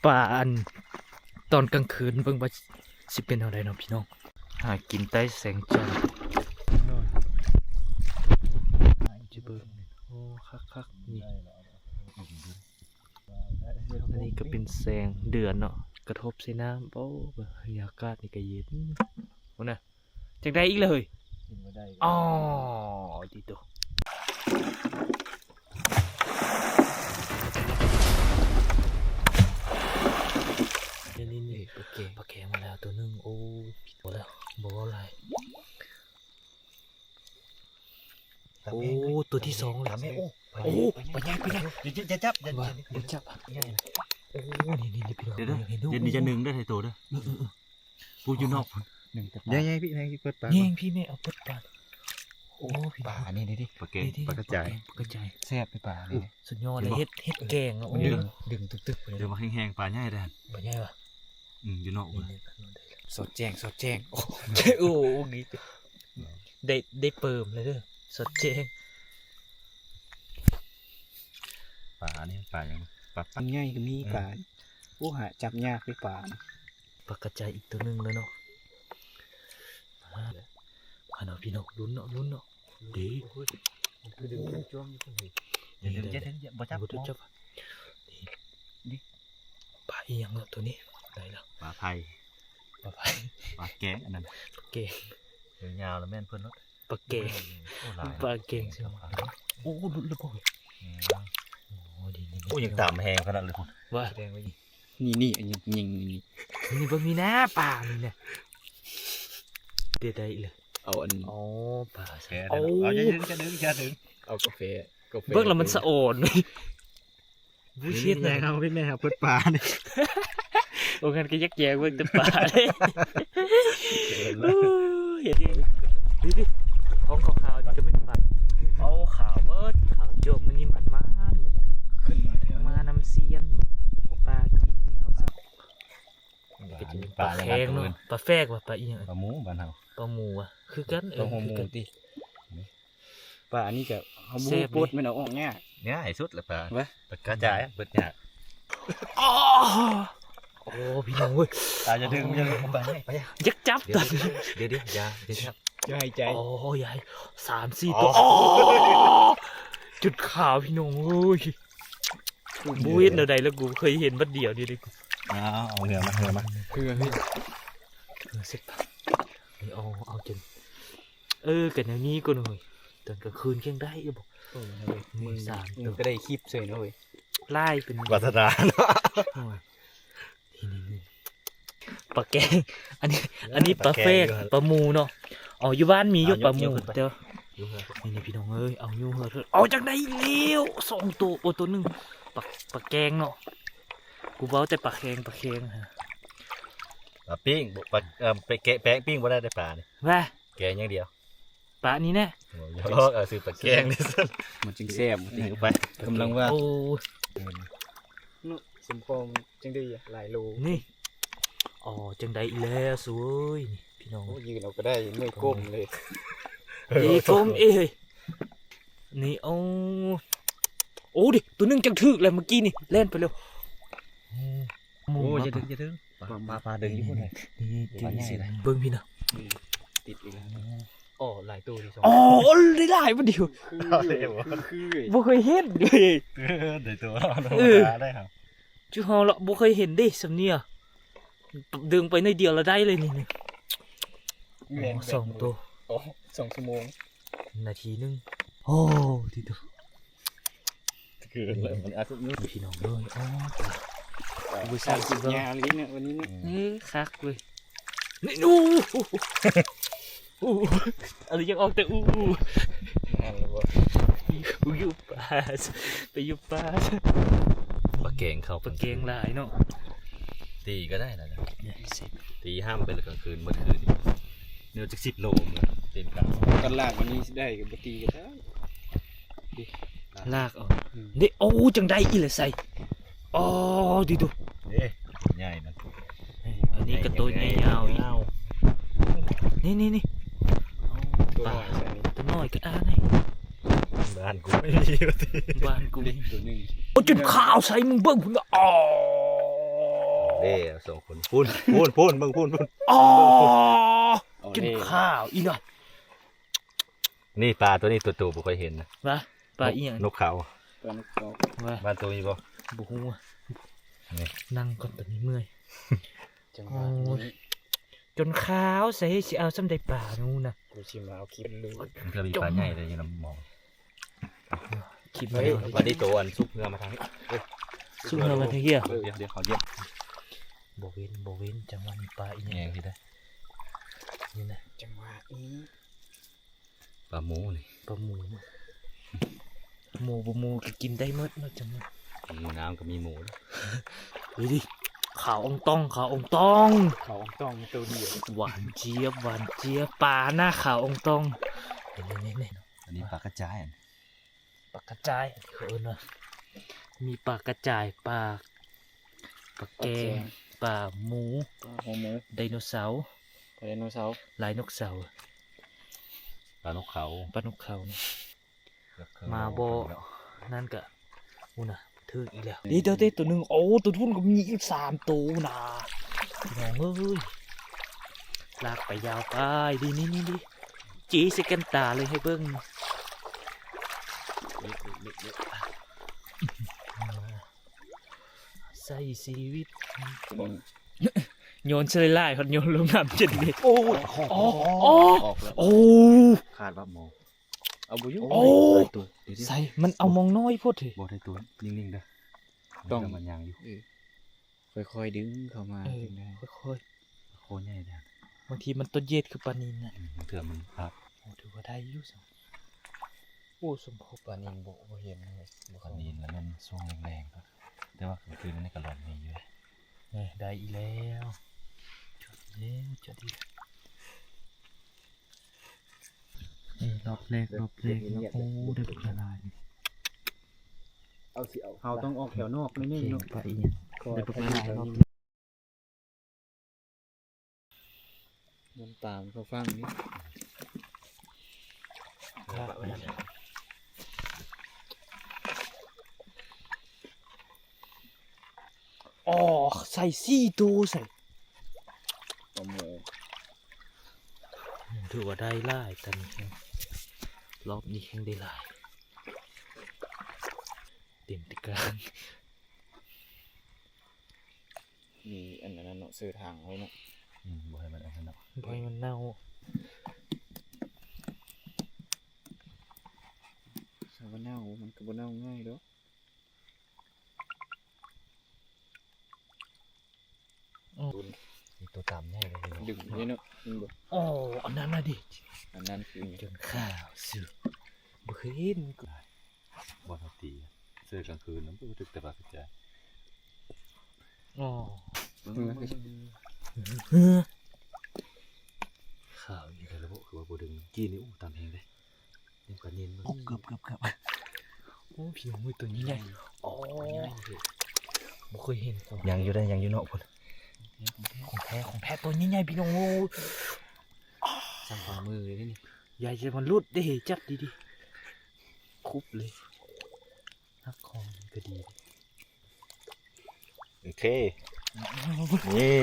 ປ່າອັນຕອນກາງຄືນ ເບິ່ງວ່າຊິເປັນແນວໃດເນາະພີ່ນ້ອງ. ຫາກິນໃຕ້ແສງຈັນ ຈະເບິ່ງ ໂອ້ ຄັກໆ ນີ້ ອັນນີ້ກໍເປັນແສງເດືອນເນາະ ກະທົບໃສ່ນ້ຳ. ໂອ້ ບັນຍາກາດນີ້ກໍເຢັນ ພຸ້ນນະ. ຈັ່ງໃດອີກເລີຍ? ອໍ ຕິໂຕ ນີ້ໆ ປາແກງ ປາແກງມາແລ້ວຕົວໜຶ່ງ. ໂອ້ ບໍ່ແລ້ວ ບໍ່ເວົ້າຫຼາຍ. ໂອ້ ຕົວທີສອງແລ້ວ. ໂອ້ ປາໃຫຍ່ ປາໃຫຍ່ ຢ່າຈັບ ຢ່າຈັບ ໂອ້ ນີ້ໆ ພີ່ນ້ອງ ດຽວນີ້ຈະໜຶ່ງເດີ ໃຫ້ໂຕເດີ. ເອີໆ ຜູ້ຢູ່ນອກພຸ້ນ ແຍ່ງໆ ພີ່ ແຍ່ງ ເປີດປາ ແຍ່ງພີ່ແມ່ ເອົາເປີດປາ. ໂອ້ ປານີ້ເດ້ ປາແກງ ປາກະຈາຍ ປາກະຈາຍ ແຊບເດ້ປານີ້. ສຸດຍອດເລີຍ ເຮັດ ເຮັດແກງເນາະ ດຶງ ດຶງຕຶກໆ ເລີຍ. ດຽວມາແຫ້ງໆ ປາໃຫຍ່ເດ້ ປາໃຫຍ່ວະ. ອືມ ຢູ່ນອກພຸ້ນ ນີ້ ນີ້ ນີ້ ສອດແຈ້ງ ສອດແຈ້ງ. ໂອ້ ໂອ້ ນີ້ ໄດ້ ໄດ້ເປີມເລີຍເດີ ສອດແຈ້ງ. ປານີ້ປາຫຍັງ? ປາ ປາໃຫຍ່ກໍມີ ອືມ ປາ. ໂອ້ ຫາຈັບຍາກເດ້ປາ. ປາກະຈາຍອີກຕົວໜຶ່ງແລ້ວເນາະ. ມາເນາະພີ່ນ້ອງ ລຸ້ນເນາະ ລຸ້ນເນາະ. ເດ້ ໂອ້ຍ ຄືດຶງຈ້ວງຢູ່ພຸ້ນເດ. ຢ່າ ຢ່າ ຢ່າ ບໍ່ຈັບ ບໍ່ຈັບ. ນີ້ ນີ້ ປາອີ່ຫຍັງເນາະຕົວນີ້? ໄດ້ແລ້ວ ປາໄພ ປາໄພ ປາແກງ ອັນນັ້ນ ປາແກງ ຍາວໆ ແລ້ວແມ່ນເພິ່ນເນາະ. ປາແກງ ໂອ້ ຫຼາຍ ປາແກງ ໂອ້ ຫຼຸດແລ້ວບໍ່? ອືມ ໂອ້ ດີໆ ໂອ້ ຍັງຕາມແຮງຂະໜາດເລີຍພຸ້ນ ວ່າ ແດງໄວ້ນີ້ ນີ້ໆ ອັນນີ້ຍິງນີ້ ນີ້ເບິ່ງນີ້ນະ ປານີ້ນະ ເດ ໄດ້ເລີຍ. ເອົາອັນ ອໍ ປາ ໂອ້ ເອົາ ຢ່າດຶງ ຢ່າດຶງ ຢ່າດຶງ ເອົາກາແຟ ກາແຟ ເບິ່ງແລ້ວມັນສະອອນ. ບໍ່ເຮັດນະ ເອົາໄປແມ່ເພິ່ນປານີ້. ໂອ້ ກັນກໍຢາກແຈກເບິ່ງແຕ່ປາເດ້. ໂອ້ຍ ເຮັດ ນີ້ໆ ຂອງຂາວໆ ນີ້ກໍແມ່ນປາ ຂາວໆ ເບິດ ຂາວຈ້ວງ. ມື້ນີ້ໝານໆ ມື້ນີ້ ຂຶ້ນມາແຖວ ມານຳຊຽນ ປາກິນນີ້ ເອົາຊະ. ປາແຂງເນາະ ປາແຟກວ່າ ປາອີ່ຫຍັງ? ປາໝູບ້ານເຮົາ ປາໝູຫວາ ຄືກັນ ເອີ ປາຫົວໝູຕິ. ປາອັນນີ້ກະເຮົາບໍ່ຮູ້ປົດ ແມ່ນເອົາອອກຍາກ ງ່າຍສຸດລະປາ ປາກະຈາຍ ເບິດຍາກ. ອໍ ໂອ້ ພີ່ນ້ອງເອີຍ ຕາຍ ຢ່າດຶງ ຢ່າດຶງ ໄປ ໄປ ຢາກຈັບຕອນນີ້. ດຽວໆ ຢ່າ ຢ່າຈັບ ຢ່າຫາຍໃຈ. ອໍ ຢ່າໃຫ້ ສາມສີ່ຕົວ. ອໍ ຈົນຂາວ ພີ່ນ້ອງເອີຍ ບໍ່ເຫັນແນວໃດແລ້ວ ກູເຄີຍເຫັນບັດດຽວນີ້ເດ້. ເອົາ ເອົາເຫື່ອມາ ເຫື່ອມາ ເຫື່ອ ເຫື່ອ ເຫື່ອເຊັດປາ. ເອົາ ເອົາຈົນ ເອີ ກັນແນວນີ້ກ່ອນເຮີ້ຍ ຕອນກາງຄືນແກງໄດ້ຢູ່ບໍ່? ເອີ ມື້ສາມ ເອີ ກໍໄດ້ຄລິບເສີຍເນາະເຮີ້ຍ ຫຼາຍເປັນວາສະໜາເນາະ. ໂອ້ຍ ນີ້ໆ ປາແກງ ອັນນີ້ ອັນນີ້ປາແຟກ ປາໝູເນາະ. ເອົາ ຢູ່ບ້ານມີຢູ່ປາໝູ ແຕ່ວ່າ ນີ້ໆ ພີ່ນ້ອງເອີຍ ເອົາຢູ່ເຮີ້ຍ ເອົາຈັ່ງໃດແລ້ວ ສອງໂຕ ໂອ້ ໂຕໜຶ່ງ ປາ ປາແກງເນາະ. ກູເວົ້າແຕ່ປາແຄງ ປາແຄງ ປາປີ້ງ ປາ ເອີ ໄປແກະແປງປີ້ງບໍ່ໄດ້ເດ້ປານີ້ ວ່າ ແກງຢ່າງດຽວ. ປານີ້ແນະ ໂອ້ຍ ເອົາຊື້ປາແກງນີ້ຊັ້ນ ມັນຈຶ່ງແຊບ ຕິໄປ ກຳລັງວ່າ ໂອ້ຍ ເນາະ ສົມພອງຈັ່ງໄດ້ຫຼາຍໂລ. ນີ້ ອໍ ຈັ່ງໃດອີກແລ້ວ ສວຍ ນີ້ພີ່ນ້ອງ ໂອ້ຍ ຢືນເອົາກໍໄດ້ ເມື່ອຍກົ້ມເລີຍ ເອີ ເອີ ກົ້ມເອີຍ. ນີ້ ໂອ້ ໂອ້ ດິ ໂຕໜຶ່ງຈັກຖືກແລ້ວ ເມື່ອກີ້ນີ້ ແລ່ນໄປແລ້ວ. ໂອ້ ຢ່າດຶງ ຢ່າດຶງ ປາ ປາ ປາດຶງຢູ່ພຸ້ນ ນີ້ ເບິ່ງພີ້ນະ ຕິດອີກແລ້ວ. ອໍ ຫຼາຍໂຕຢູ່ ອໍ ໄດ້ຫຼາຍບໍ່ດິ ຄື ຄື ຄື ບໍ່ເຄີຍເຫັນເດ້ ເອີ ໄດ້ໂຕ ເອີ ໄດ້ ຈຸເຮົາລະບໍ່ເຄີຍເຫັນເດ້ ສ່ຳນີ້ ດຶງໄປໜ້ອຍດຽວລະໄດ້ເລີຍນີ້ ນີ້ ແມ່ນ ສອງໂຕ ອໍ ສອງຊົ່ວໂມງ ນາທີໜຶ່ງ. ໂອ້ ຕິໂຕ ຄືມັນອາດ ພີ່ນ້ອງເອີຍ ອໍ ຕາຍ ບໍ່ຊ່າງຊິເບິ່ງ ຍາລີເນາະ ວັນນີ້ເນາະ ເອີ ຄັກເວີຍ ນີ້ ໂອ້ ໂອ້ ອັນນີ້ຍັງອອກແຕ່ອູ ນັ້ນລະບໍ່ ອູຢູ່ປ່າ ໄປຢູ່ປ່າ ປາແກງເຂົ້າ ປາແກງຫຼາຍເນາະ ຕີກໍໄດ້ລະ ຕີຫ້າມໄປລະກາງຄືນ ມື້ຄືນ ແນວຈັກສິບໂລ ເຕັມກາງ ກັນລາກວັນນີ້ຊິໄດ້ກໍບໍ່ຕີກໍໄດ້. ລາກເອົາ ອືມ ເດ້ ໂອ້ ຈັ່ງໄດ້ອີກລະໄຊ ອໍ ດີດູ ເດ້ ໃຫຍ່ມັນ ອັນນີ້ກໍໂຕໃຫຍ່ຍາວອີກ ນີ້ໆໆ ໂຕນ້ອຍ ປາ ໂຕນ້ອຍກໍ ອ່າ ໃນບ້ານກູບໍ່ມີ ບ້ານກູ ເດ້ ໂຕໜຶ່ງ ໂອ້ ຈົນຂາວໃສ ມຶງເບິ່ງພຸ້ນ ອໍ. ເດ້ ສອງຄົນ ພຸ້ນ ພຸ້ນ ພຸ້ນ ເບິ່ງພຸ້ນ ພຸ້ນ ອໍ ເອົາ ຈົນ ເດ້ ຂາວອີ່ນະ. ນີ້ປາຕົວນີ້ ຕົວໂຕບໍ່ຄ່ອຍເຫັນນະ. ຫວາ ປາອີ່ຫຍັງ? ນົກເຂົາ ປານົກເຂົາ. ຫວາ ບ້ານໂຕມີບໍ່? ບໍ່ຮູ້ ນີ້ ນັ່ງກ່ອນ ຕອນນີ້ເມື່ອຍ. ຈັງຫວະນີ້ ໂອ້ຍ ຈົນຂາວ ໃສຊິເອົາສ່ຳໃດປາໜູນະ. ກູຊິມາເອົາຄລິບເລີຍ. ມັນກໍມີປາໃຫຍ່ເລີຍຢູ່ນຳໝອງ. ຄລິບ ເຮີ້ຍ ເຮົາ ບັດນີ້ໂຕອັນສຸກເຮືອມາທາງນີ້. ເອີ ສຸກເຮືອມາທາງເຮືອ. ເອີ ດຽວ ດຽວເຂົາຢ້ຽມ. ບໍ່ເວັ້ນ ບໍ່ເວັ້ນ ຈັງຫວະນີ້ປາອີ່ຫຍັງ ແຍງຊິໄດ້ ນີ້ນະ. ຈັງຫວະນີ້ ປາໝູນີ້ ປາໝູ ໝູບໍ່ໝູກໍກິນໄດ້ໝົດເນາະ. ຈັງຫວະ ໝູນ້ຳກໍມີໝູ. ເຮີ້ຍ ຂາວອອງຕອງ ຂາວອອງຕອງ ຂາວອອງຕອງໂຕດຽວ. ຫວານຈຽບ ຫວານຈຽບ ປານະ ຂາວອອງຕອງ. ນີ້ໆໆ ອັນນີ້ປາກະຈາຍ ປາກະຈາຍ ເຂົາເອີ້ນວ່າ ມີປາກະຈາຍ ປາ ປາແກງ ປາແກງ ປາໝູ ປາຫົວໝູ ໄດໂນເສົາ ປາໄດໂນເສົາ ລາຍນົກເສົາ ປານົກເຂົາ ປານົກເຂົານີ້. ມາບໍ່ ນັ້ນກະ ພຸ້ນນະ ຖືກອີກແລ້ວ. ເດ້ ເດ້ ໂຕໜຶ່ງ. ໂອ້ ໂຕພຸ້ນກໍມີອີກສາມໂຕນະ ພີ່ນ້ອງເອີຍ. ລາກໄປ ຍາວໄປ. ນີ້ໆໆ ຈີໃສ່ແວ່ນຕາເລີຍໃຫ້ເບິ່ງ. ໃຊ້ຊີວິດ ໂຍນໃສ່ຫຼາຍໆ ພັດໂຍນລົງນ້ຳເຈັດເມັດ. ໂອ້ຍ ອໍ ອອກແລ້ວ. ໂອ້ ຂາດວ່າໝໍ ເອົາບໍ່ຢູ່. ໂອ້ ໃສ່ ມັນເອົາມອງນ້ອຍໂພດເດ. ບໍ່ໄດ້ຕົວ ນິ່ງໆເດີ ຕ້ອງ ມັນຍັງຢູ່. ເອີ ຄ່ອຍໆດຶງເຂົ້າມາ. ເອີ ຈັ່ງໃດ ຄ່ອຍໆ. ໂຄໃຫຍ່ເດ້ ບາງທີມັນຕົວເຢັດຄືປານິນນະ. ອືມ ບາງເທື່ອມັນພາດ. ໂອ້ ຖືວ່າໄດ້ຢູ່ຊັ້ນ. ໂອ້ ສົມພໍປານິນບໍ່ ບໍ່ເຫັນເລີຍ. ບໍ່ ປານິນລະແມ່ນຊ່ວງແລງໆ ແຕ່ວ່າກາງຄືນນີ້ກໍລອນມີຢູ່. ເອີ ໄດ້ອີກແລ້ວ ຈົດແລ້ວ ຈົດອີກ. ນີ້ລອບແລກ ລອບແລກເນາະ. ໂອ້ ໄດ້ບັກຫຼາຍໆ. ເອົາຊິເອົາ ເຮົາຕ້ອງອອກແຖວນອກໜ້ອຍໜຶ່ງເນາະ. ປາອີ່ຫຍັງ ໄດ້ບັກຫຼາຍໆ ລອບ. ມັນຕາມເຂົ້າຝັ່ງນີ້. ອໍ ໃສ່ສີ່ໂຕໃສ່ ປາໝູ. ຖືວ່າໄດ້ຫຼາຍຕອນນີ້ ຮອບນີ້ແຮງໄດ້ຫຼາຍ ເຕັມແຕ່ກາງ. ມີອັນນັ້ນເນາະ ເສີທາງໄວ້ເນາະ. ອືມ ບໍ່ໃຫ້ມັນອັນນັ້ນເນາະ ບໍ່ໃຫ້ມັນເນົ່າ. ຖ້າວ່າເນົ່າມັນກໍບໍ່ເນົ່າງ່າຍດອກ. ອືມ ມີຕົວຕາມໃຫຍ່ເລີຍ ດຶງນີ້ເນາະ ເຫັນບໍ່? ອໍ ອັນນັ້ນນະເດ ອັນນັ້ນຄືຫຍັງ? ຈົນຂາວຊື່ ບໍ່ເຄີຍເຫັນ. ບ່ອນເຮົາຕີ ເສື້ອກາງຄືນນະ ບໍ່ຖືກແຕ່ປາກກະຈາຍ. ອໍ ເບິ່ງ ເບິ່ງ ເບິ່ງ ເບິ່ງ ຂາວອີກແລ້ວ. ຄືວ່າບໍ່ດຶງກີ້ນີ້ ໂອ້ ຕາມແຮງເດ້. ຍັງປານິນ. ໂອ້ ເກືອບ ເກືອບ ເກືອບ. ໂອ້ ພີ່ນ້ອງເອີຍ ຕົວໃຫຍ່ໆ. ອໍ ບໍ່ເຄີຍເຫັນ. ຍັງຢູ່ເດ້ ຍັງຢູ່ເນາະພຸ້ນ. ຂອງແທ້ ຂອງແທ້ ຂອງແທ້ ຕົວໃຫຍ່ໆ ພີ່ນ້ອງເອີຍ. ຊ່າງຝ່າມືເດ້ນີ້ ຢ່າໃຫ້ມັນຫຼຸດເດ້ ຈັບດີໆ ຄຸບເລີຍ. ຮັກຄອງກໍດີ. ໂອເຄ ນີ້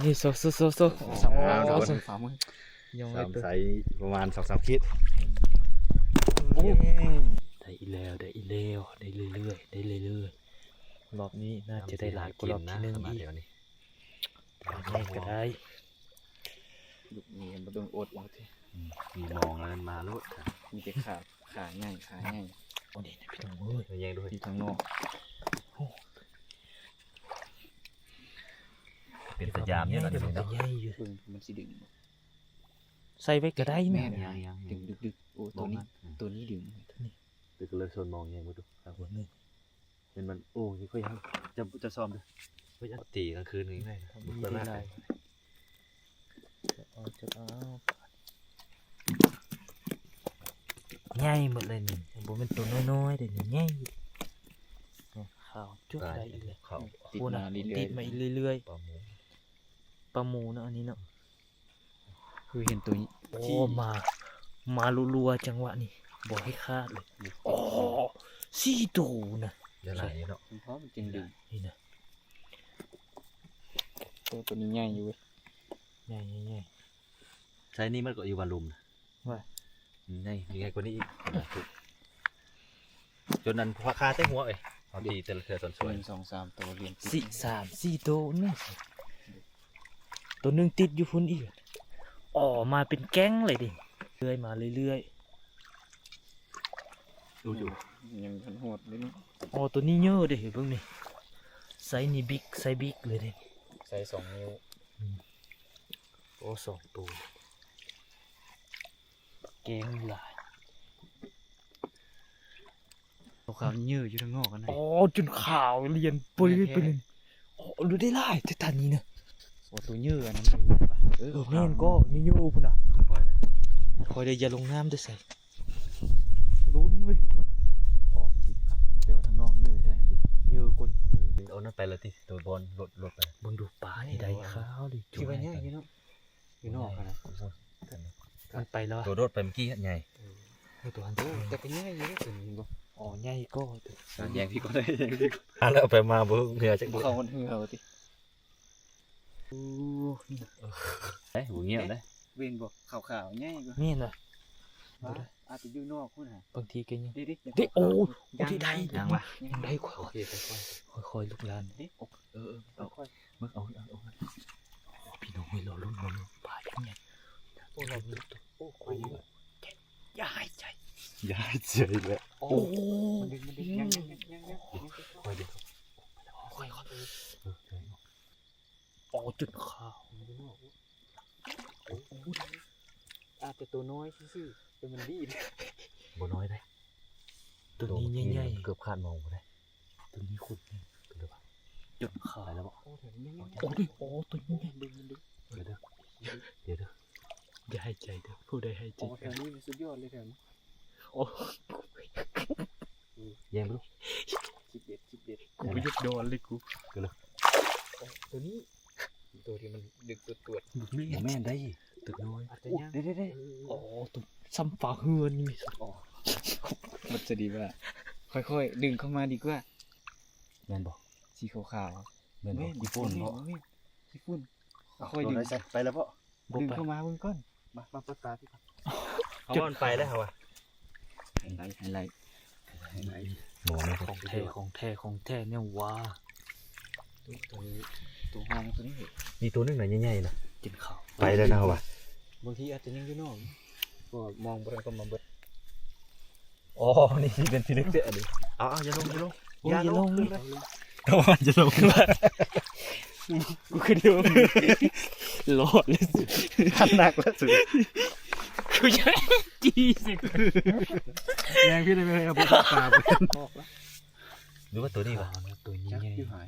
ນີ້ ໂຊ ໂຊ ໂຊ ໂຊ ສາມ ສາມ ສາມ ສາມ ຍັງໄດ້ ສາມ ໄຊປະມານສອງສາມຂີດ. ໂອ້ ໄດ້ອີກແລ້ວ ໄດ້ອີກແລ້ວ ໄດ້ເລື້ອຍໆ ໄດ້ເລື້ອຍໆ. ລອບນີ້ໜ້າຈະໄດ້ຫຼາຍກວ່າລອບທີໜຶ່ງອີກ. ປາໃຫຍ່ກໍໄດ້. ລູກນີ້ບໍ່ຕ້ອງອົດເອົາຕິ. ອືມ ມີມອງແລ້ວມາໂລດ ມີແຕ່ຂາ ຂາໃຫຍ່ ຂາໃຫຍ່. ໂອ້ ນີ້ນະ ພີ່ນ້ອງເອີຍ ແຍງດ້ວຍ ຢູ່ທາງນອກ. ໂອ້ ເປັນຕາຢ້ານຢູ່ນະ ມັນກໍໃຫຍ່ຢູ່. ເບິ່ງ ມັນຊິດຶງ ໃສ່ໄວ້ກໍໄດ້. ແມ່ນ ຍັງໆ ດຶງດຶກໆ. ໂອ້ ຕົວນີ້ ຕົວນີ້ດຶງ ນີ້ ເດີ ກໍເລີຍຊົນມອງແຍງເບິ່ງດູ. ເຫັນມັນ ໂອ້ຍ ຄ່ອຍໆ ເອົາ ຈະ ຈະຊ້ອມເດີ. ເຮີ້ຍ ຕີກາງຄືນນີ້ໄດ້ ມັນກໍຫຼາຍ. ຈັບເອົາ ຈັບເອົາ ໃຫຍ່ໝົດເລີຍນີ້ ບໍ່ແມ່ນໂຕນ້ອຍໆເດ້ນີ້ ໃຫຍ່. ຂາວຈຸດໄດ້ອີກແລ້ວ ຕິດມາເລື້ອຍໆ ຕິດມາອີກເລື້ອຍໆ. ປາໝູ ປາໝູເນາະ ອັນນີ້ເນາະ. ຄືເຫັນໂຕ ໂອ້ ທີ່ ມາ ມາລັວໆ ຈັງຫວະນີ້ ບໍ່ໃຫ້ຂາດເລີຍ. ອໍ ສີ່ໂຕນະ ໄດ້ຫຼາຍຢູ່ເນາະ ເພາະມັນຈຶ່ງດຶງ ນີ້ນະ. ໂຕ ໂຕນີ້ໃຫຍ່ຢູ່ເວີຍ ໃຫຍ່ໆໆ ໃສ່ນີ້ມັນກໍຢູ່ວ່າລຸ່ມນະ ວ່າ ໃຫຍ່ ໃຫຍ່ກວ່ານີ້ອີກ ຈົນນັ້ນພວກຄາແຕ່ຫົວເອີຍ ເຮົາຕີແຕ່ລະເທື່ອຕອນຊ່ວຍ ໜຶ່ງ ສອງ ສາມ ໂຕລຽນຕິດ ສີ່ ສາມ ສີ່ໂຕນີ້ ໂຕໜຶ່ງຕິດຢູ່ພຸ້ນອີກ ອໍ ມາເປັນແກ້ງເລີຍເດ້ ເລື້ອຍມາເລື້ອຍໆ ດູຢູ່ ຍັງທັນຮອດເດ້ເນາະ ອໍ ໂຕນີ້ເຍີະເດ້ ເບິ່ງນີ້ ໄຊນີ້ບິກ ໄຊບິກເລີຍເດ້ ໄຊສອງນິ້ວ ອືມ ໂອ້ ສອງໂຕ ແກ້ງຫຼາຍ ຂາວໆເຍີະຢູ່ທາງນອກຫັ້ນນະ ອໍ ຈົນຂາວລຽນເປີຍໄປເລີຍ ອໍ ໂອ້ ໄດ້ຫຼາຍແທ້ຕານີ້ນະ ໂອ້ ໂຕເຍີະອັນນັ້ນ ເອີ ເອີ ແມ່ນກໍເຍີະໆພຸ້ນນະ ຄ່ອຍໄດ້ຢ່າລົງນ້ຳເດີ້ໃສ ລຸ້ນເວີຍ ອໍ ຕິດຄັບ ແຕ່ວ່າທາງນອກເຍີະແທ້ເດ້ ເຍີະກົ້ນ ເອີ ເອົານັ້ນໄປແລ້ວຕິ ໂຕບອນ ໂລດ ໂລດໄປ ເບິ່ງດູປານີ້ໄດ້ຂາວເລີຍ ຄິດວ່າໃຫຍ່ຢູ່ເນາະ ຢູ່ນອກຫັ້ນນະ ມັນໄປແລ້ວ ໂຕໂດດໄປເມື່ອກີ້ໃຫຍ່ ເອີ ໂຕຫັ້ນ ໂອ້ ແຕ່ກໍໃຫຍ່ຢູ່ເດ້ ຕົວນີ້ເຫັນບໍ່ ອໍ ໃຫຍ່ກໍ ແຍງພີ່ກໍໄດ້ ແຍງພີ່ກໍ ແລ້ວໄປມາບໍ່ເຫື່ອຈັກ ບໍ່ເຂົ້າເຫື່ອວ່າຕິ ໂອ້ ເອີ ບໍ່ງຽບເດ້ ເຫັນບໍ່ ຂາວໆ ໃຫຍ່ກວ່າ ແມ່ນລະ ບໍ່ໄດ້ ອາດຈະຢູ່ນອກພຸ້ນຫາ ບາງທີກໍຍັງ ເດ້ ເດ້ ໂອ້ ໄດ້ ຍັງວະ ຍັງໄດ້ ຄ່ອຍໆ ຄ່ອຍໆ ລູກຫຼານ ເດ້ ເອີໆ ເອົາ ເບິ່ງ ເອົາ ເອົາ ເອົາ ພີ່ນ້ອງເອີຍ ລໍລຸ້ນ ລໍລຸ້ນ ປາຍັງໃຫຍ່ ໂອ້ ລໍລຸ້ນ ໂອ້ ຄ່ອຍ ຢ່າຫາຍໃຈ ຢ່າຫາຍໃຈແລ້ວ ໂອ້ ມັນດຶງ ມັນດຶງ ຍັງ ຍັງ ຍັງ ຄ່ອຍເດີ ຄ່ອຍໆ ເອີ ອໍ ຈົນຂາວ ອາດຈະໂຕນ້ອຍຊື່ໆ ແຕ່ມັນດີດ ບໍ່ນ້ອຍເດ້ ໂຕນີ້ໃຫຍ່ໆ ເກືອບຂາດມອງບໍ່ໄດ້ ໂຕນີ້ໂຄດໃຫຍ່ ຈົນຂາວ ໄປແລ້ວບໍ່ ໂອ້ ໂອ້ ໂຕນີ້ໃຫຍ່ ດຶງ ມັນດຶງ ດຽວເດີ ດຽວເດີ ຢ່າຫາຍໃຈເດີ ຜູ້ໃດຫາຍໃຈ ໂອ້ ແຖວນີ້ມັນສຸດຍອດເລີຍແຖວນີ້ ໂອ້ ແຍງບໍ່ລູກ ຊິບເອັດ ສິບເອັດ ກູບໍ່ຢາກນອນເລີຍກູ ເກີດເລີຍ ໂຕນີ້ ໂຕທີ່ມັນດຶງຕົວດໆ ບໍ່ແມ່ນໄດ໋ ໂຕນ້ອຍ ອາດຈະຍັງ ເດ້ໆໆ ໂອ້ ໂຕສ່ຳຝາເຮືອນນີ້ ໂອ້ ມັນຈະດີວ່າ ຄ່ອຍໆ ດຶງເຂົ້າມາດີກວ່າ ແມ່ນບໍ່ ສີຂາວໆ ແມ່ນບໍ່ ແມ່ນ ຂີ້ຝຸ່ນບໍ່ ແມ່ນ ຂີ້ຝຸ່ນ ຄ່ອຍໆ ດຶງ ໄປແລ້ວບໍ່ ດຶງເຂົ້າມາເບິ່ງກ່ອນ ມາ ມາເປີດຕາຕິ ເອົາມັນໄປແລ້ວຫວາ ໄຮໄລ ໄຮໄລ ໄຮໄລ ໝໍນີ້ ຂອງແທ້ ຂອງແທ້ ຂອງແທ້ແນວວ່າ ໂຕນີ້ ໂຕຫ້ອງໂຕນີ້ ມີໂຕໜຶ່ງນະໃຫຍ່ໆນະ ກິນເຂົ້າ ໄປແລ້ວນະຫວາ ບາງທີອາດຈະຍັງຢູ່ນອກ ເພາະວ່າມອງບໍ່ທັນກໍມາເບິດ ອໍ ນີ້ຊິເປັນພິລຶກເດ້ອັນນີ້ ເອົາໆ ຢ່າລົງ ຢ່າລົງ ໂອ້ຍ ຢ່າລົງ ຢ່າລົງ ເພາະວ່າມັນຈະລົງ ກູຂຶ້ນລົງ ລອດເລີຍ ຄັນໜັກແລ້ວສຸ ກູຍັງຈີ່ຊິ ແຍງພີ່ໄດ້ໄໝ ເອົາໄປປາ ຫຼືວ່າໂຕນີ້ວະ ໂຕນີ້ໃຫຍ່ ຈັກຢູ່ຫາຍ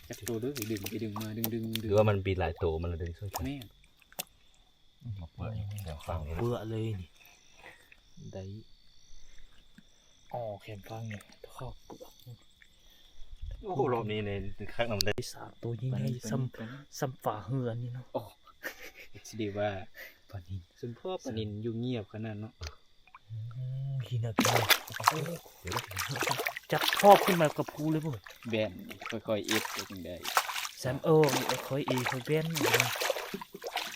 ຈັກໂຕເດີ ດຶງໄປດຶງມາ ດຶງໆ ຫຼືວ່າມັນບີດຫຼາຍໂຕ ມັນລະດຶງຊ່ວຍກັນ ແມ່ນ ມາເປືອະຢູ່ແຖວຝັ່ງນີ້ ເປືອະເລີຍນີ້ ໄດ້ ອໍ ແຄມຝັ່ງນີ້ ເຂົ້າເປືອກ ໂອ້ ຮອບນີ້ນີ້ຄັກນຳໄດ້ ສາມໂຕໃຫຍ່ໆ ສ່ຳ ສ່ຳຝາເຮືອນນີ້ເນາະ ໂອ້ ຊິໄດ້ວ່າປານິນ ສົມພໍປານິນຢູ່ງຽບຂະໜາດເນາະ ອືມ ຂີ້ໜ້າກິນ ຈັບຄອບຂຶ້ນມາກັບພູເລີຍບໍ່ ແບນ ຄ່ອຍໆເອັດ ຈັ່ງໃດ ແຊມ ເອີ ຄ່ອຍເອ ຄ່ອຍແບນ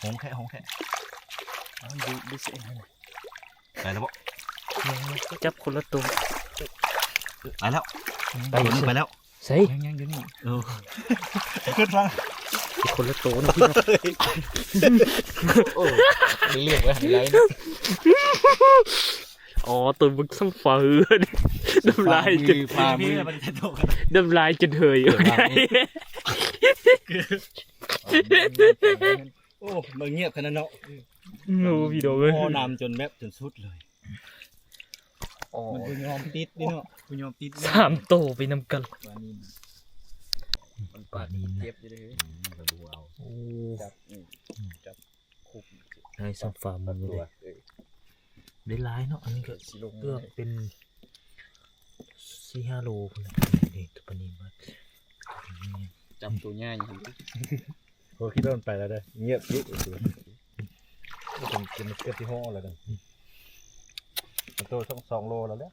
ຫົງແຄະ ຫົງແຄະ ເອົາ ດຸ ດຸໃສ່ຫັ້ນ ໄປແລ້ວບໍ່ ຍັງ ຈັບຄົນລະໂຕ ໄປແລ້ວ ໄປ ໄປແລ້ວ ໃສ ຍັງ ຍັງຢູ່ນີ້ ເອີ ຂຶ້ນມາ ອີກຄົນລະໂຕນະ ໂອ້ ເລື່ອງໄວ້ໃຫ້ໄລນະ ອໍ ໂຕບັກສ່ຳຝາເຮືອນ ນ້ຳລາຍຈະ ນ້ຳລາຍຈະເຫີຍ ໂອ້ ມັນງຽບຂະໜາດເນາະ ໂອ້ ພີ່ນ້ອງເອີຍ ໂອ້ ນ້ຳຈົນແບບຈົນສຸດເລີຍ ອໍ ມັນບໍ່ຍອມຕິດເດ້ເນາະ ບໍ່ຍອມຕິດ ສາມໂຕໄປນຳກັນ ປານິນ ມັນປານິນ ເຈັບຢູ່ເດ້ ອືມ ກະດູເອົາ ໂອ້ ຈັບ ອືມ ຈັບຄຸບ ໃຫ້ສ່ຳຝາເຮືອນເລີຍ ເອີ ໄດ້ຫຼາຍເນາະ ອັນນີ້ກໍເກືອບເປັນສີ່ຫ້າໂລພຸ້ນແຫຼະ ນີ້ ປານິນມາ ຈັບໂຕໃຫຍ່ ໂອ້ ຄິດວ່າມັນໄປແລ້ວເດີ ງຽບກິດ ໂອ້ ເກືອບຊິຮອດແລ້ວເດີ ໂຕສອງ ສອງໂລແລ້ວເດີ